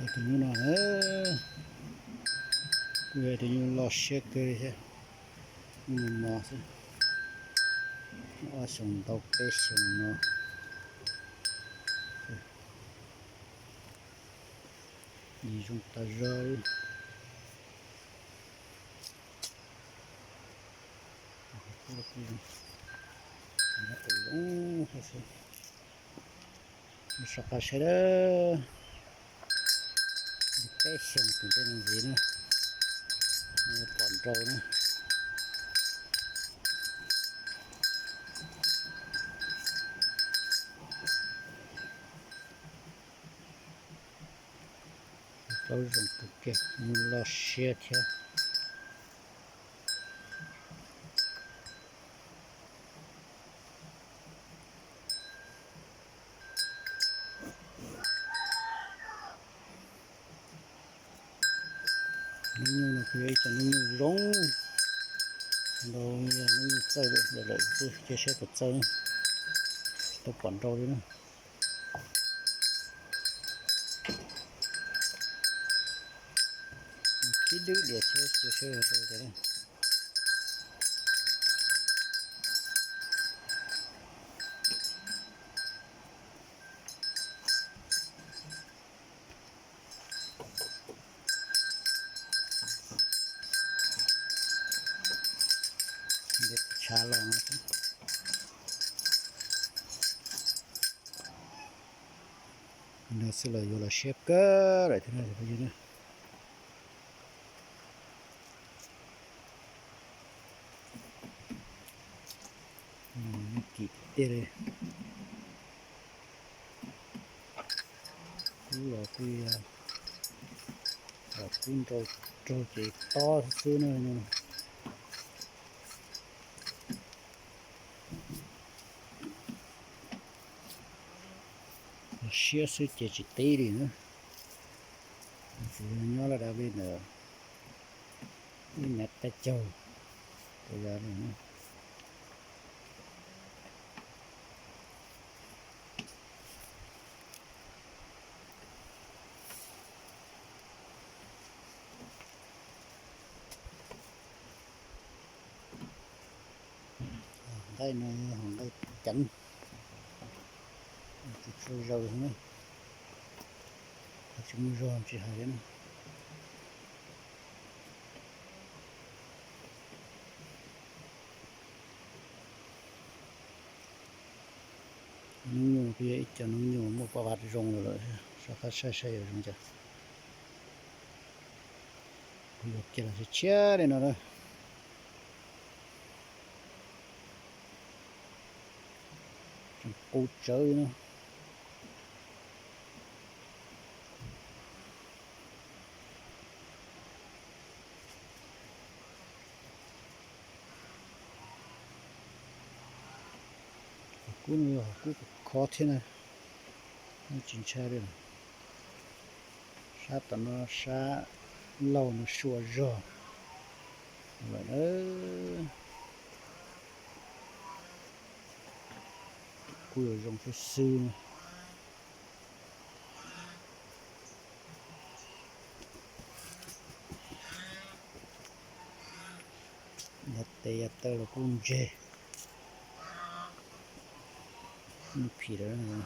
Tus nyuj no na, kuj yog tus nyuj loj siab kawg li thiab, nyuj mos mos xwb, ob xyoos ntau peb xyoos no, yim zoo tas zog li. Zoo, soj qab saib lawm, peb xyoos tus ntej no ntxiv na, pom nrau na. Plaub zoo kawg kiag, nyuj loj siab thiab. Noob nyuj no kuj yog ib cov noob nyuj zoo, ntau yog noob nyuj txawj lawm, lawm xwb, cia saib puas txawj, tsis tau pom nrau li na. Tib dwb diam thiab, cia saib yog rau tias. Ntev tshav los no xwb. No xwb los yuav los siab kawg lawm thiab na. Kim tiag li. Kub los kuj yog, kub nrau raug ces tob xwb na. Siab xwb ces tsis tib li na. Tsuas yog nyob laj dab li ntawd, ib mev peb caug rau yav li na. Nqaij no yog hom nqaij ceev, tsis tshua zaws na, tsis muaj zog tsis hais li na. Noob nyuj kuj yog ib co noob nyuj muaj paj vaj zoo lawm, soj qab saib saib yuav zoo cas. Kuv yuav kiag los tshiab tshiab li no na. Tseem qus tsawv li no. Hom kub no yog hom kub khov thiab na, tsis ntshai li. Sab tom no sab laug no sua zog lawm na. Kuj yuav zoo xwb xwb na. Yav tes yav taw los kuj ntseg, phim lawm.